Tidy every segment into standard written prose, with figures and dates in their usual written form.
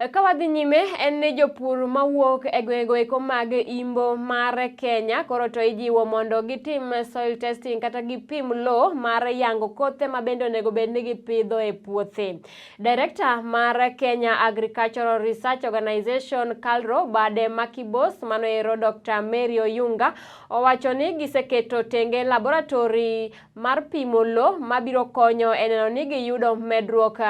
Ka wadhi nyime en ni jopur mawuok e gwengego eko mag Imbo mar Kenya koro to ijiwo mondo gitim soil testing kata gipim lowo mar yango kothe ma bende onego bed ni gipidho e puothe. Director mar Kenya Agricultural Research Organization KALRO bade Makibos mano ero Dr. Mary Oyunga owacho ni giseketo tenge laboratory mar pimo lo mabiro konyo e neno ni giyudo medruok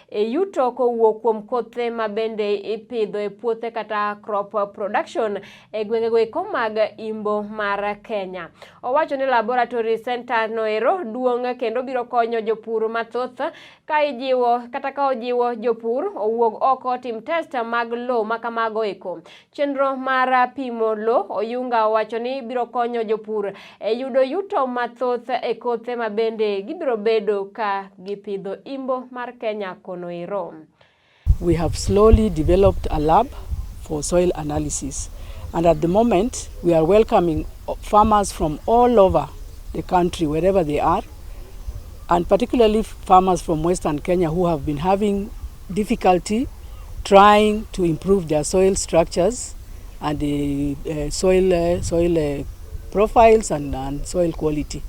e yuto kowuok kuom kothe ma bende ipidho e puothe kata crop production e gwengego eko mag Imbo mar Kenya. Owacho ni laboratory center no ero duong' kendo biro konyo jopur mathoth ka ijiwo kata ka ojiwo jopur owuog oko otim test mag lo ma kamago eko. Chenro mar pimo lo Oyunga owacho ni biro konyo jopur e yudo yuto mathoth e kothe ma bende gibiro bedo ka gipidho Imbo mar Kenya kono ero. We have slowly developed a lab for soil analysis. And at the moment, we are welcoming farmers from all over the country, wherever they are, and particularly farmers from Western Kenya who have been having difficulty trying to improve their soil structures and the soil profiles and soil quality.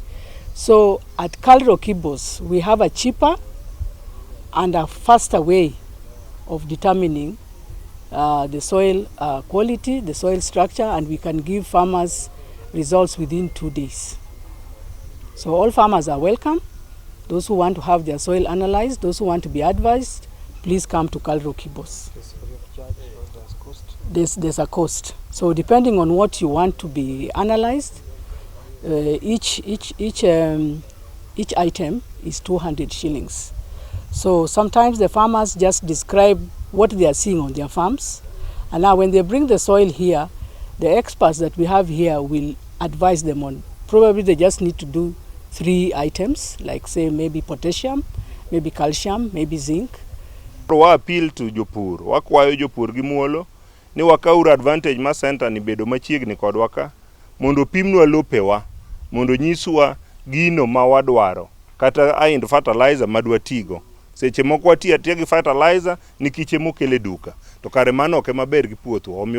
So at Kalro Kibos, we have a cheaper and a faster way of determining the soil quality, the soil structure, and we can give farmers results within 2 days. So all farmers are welcome. Those who want to have their soil analyzed, those who want to be advised, please come to Kalro Kibos. There's a cost. So depending on what you want to be analyzed, each item is 200 shillings. So sometimes the farmers just describe what they are seeing on their farms. And now when they bring the soil here, the experts that we have here will advise them on, probably they just need to do three items, like, say, maybe potassium, maybe calcium, maybe zinc. Wa appeal to jopur, wakwayo jopur gi muolo ni wakawuru advantage ma center ni bedo machiegni kodwa ka mondo opimnwa lopewa mondo nyiswa gino ma wadwaro kata kind fertilizer madwatigo. Seche moko watiyo atiya gi fertilizer nikech emokele duka to kare mano ok ema ber gi puothwa omiyo.